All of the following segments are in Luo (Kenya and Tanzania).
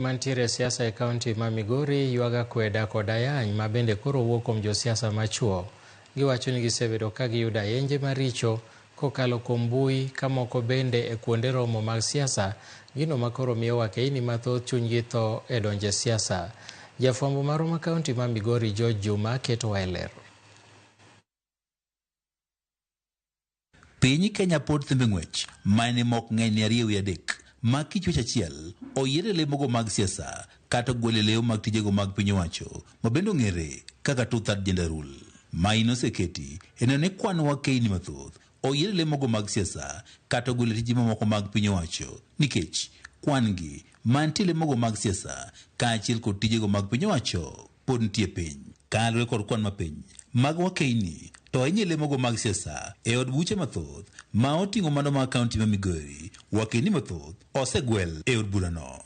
Mantiere e siasa e kaunti ma Migori ywago akweda kod ayany ma bende koro wuok kuom josiasa machuo. Giwacho ni gisebedo ka giyudo ayenje maricho kokalo kuom mbui ka moko bende e kuonde romo mag siasa, gino ma koro miyo wakeini mathoth chunygi tho e donjo e siasa. Jafwambo marwa ma kaunti ma Migori George Juma ketowa e ler. Piny Kenya pod thembe ng'wech ma ne mok ng'eny ne 2.3 ma kichwech achiel oyier e lemogo mag siasa kata ogwel e lewo mag tijego mag piny owacho ma bende ong'ere kaka two-third gender rule. Maino oseketi e neno ni kwan wakeini mathoth oyier e lemogo mag siasa kata ogwel e tije mamoko mag piny owacho nikech kwan gi mantie e lemogo mag siasa kaachiel kod tijego mag piny owacho pod nitie piny. Kaluwore kod kwan mapiny mag wakeini to ahinya e lemogo mag siasa e od buche mathoth ma oting'o mano mag kaunti ma Migori, wakeini mathoth osegwel e od burano.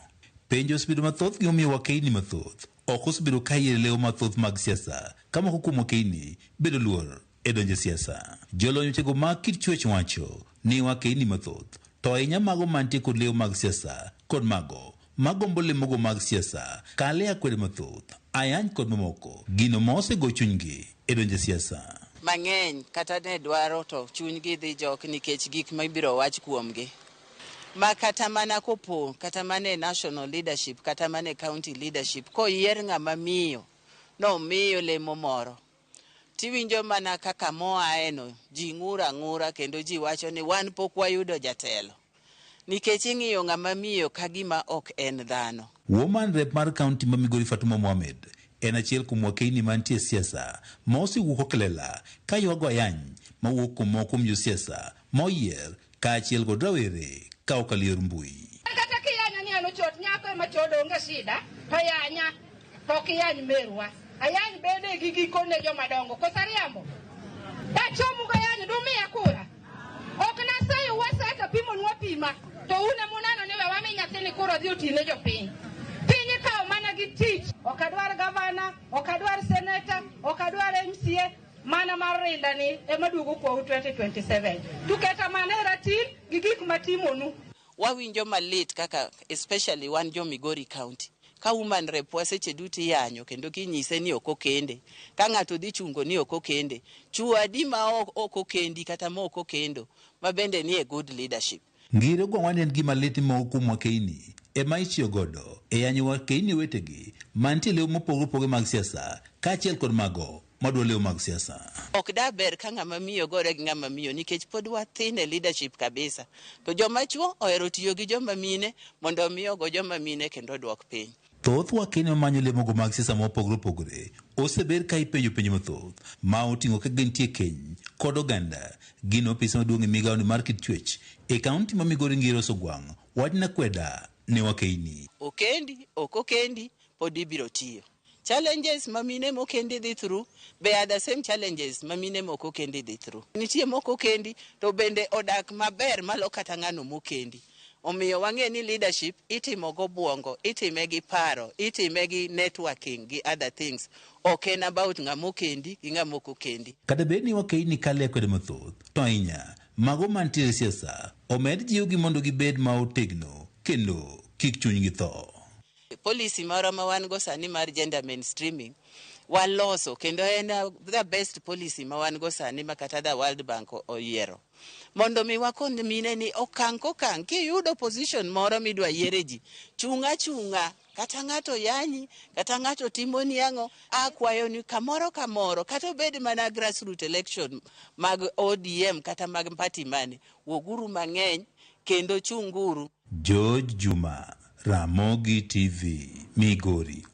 Penjo osebedo mathoth gimomiyo wakeini mathoth ok osebedo ka yiero lewo mathoth mag siasa ka moko kuom wakeini bedo luor e donjo e siasa. Jolony wechego mag kit chwech wacho ni wakeini mathoth to ahinya mago mantie kod lewo mag siasa kod mago magombo lemogo mag siasa kale akwede mathoth, ayany kod mamoko, gino ma osego chunygi e donjo e siasa. Mang'eny kata ne dwaro to chunygi dhi jok nikech gik ma ibiro wach kuomgi. Ma kata mana kopo kata mana e national leadership kata mana e county leadership koyier ng'ama miyo nomiyo lemo moro tiwinjo mana kaka moaeno ji ng'ur ang'ura kendo ji wacho ni wan pok wayudo jatelo nikech ing'iyo ng'ama miyo ka gima ok en dhano. Woman rep mar kaunti ma Migori Fatuma Mohamed en achiel kuom wakeini mantie e siasa ma osewuok okelela ka ywago ayany mawuok kuom moko kuom josiasa ma oyier kaachiel kod rawere ka okalo yor mbui. Kata kiyanya ni an ochot, nyako ema chodo onge shida, to yanya, to ok iyany merwa. Ayany bende gi gikone joma dongo, koso ariambo? Dachomu gayany, dumiya kura? Ok naseyo wasaya to pimonu apima, to un ema uneno ni we wami nyathini kura odhi otine jopiny. Piny ikawo mana gi tich. Ok adwar gavana, ok adwar seneta, ok adwar MCA, mana mar rinda ni ema duogo kwau 2027. Tuketa mana e ratil gi gik matimonu. Wawinjo malit kaka especially wan jo Migori County ka woman rep wa seche duto iyanyo kendo kinyise ni ok okende ka ng'ato dhi chungo ni ok okende chuo adi ma ok okendi kata ma ok okendo ma bende ni e good leadership. Ngire gweng'wa ni en gima lit ni moko kuom wakeini ema itiyo godo e yanyo wakeini wetegi mantie lewo mopogore opogore mag siasa kaachiel kod mago madwa lewo mag siasa. Ok da ber ka ng'ama miyo gore gi ng'ama miyo nikech pod wathin e leadership kabisa. To joma chuo ohero tiyo gi joma mine mondo omi ogo joma mine kendo oduok piny. Thoth wakeini mamanyo lemogo mag siasa mopogore opogore oseber ka ipenjo penjo mathoth ma oting'o ka gintie keny kod oganda. Gin ofisa maduong' e migawo mar kit chwech e kaunti ma Migori Ngire Osogwang' wachna kweda ne wakeini. Okendi, ok okendi, pod ibiro tiyo. Challenges ma mine mokendi dhi through be are the same challenges ma mine mok okendi dhi through. Nitie mok okendi to bende odak maber malo kata ng'ano mokendi. Omiyo wang'e ni leadership itimo go buongo, itime gi paro, itime gi networking gi other things. Ok en about ng'ama okendi gi ng'ama ok okendi. Kata bed ni wakeini kale akwede mathoth, to ahinya mago mantiere e siasa omed jiwgi mondo gibed ma otegno kendo kik chunygi tho. Policy moro ma wan go sani mar gender mainstreaming waloso kendo en the best policy ma wan go sani ma kata the World Bank oyiero. Mondo mi wakon mine ni okang' kokang' kiyudo position moro midwa yiere ji, chung' achung'a kata ng'ato yanyi, kata ng'ato timoni ang'o, akwayo ni kamoro kamoro kata obed mana grassroot election mag ODM kata mag party mane, wuoguru mang'eny kendo chunguru. George Juma, Ramogi TV, Migori.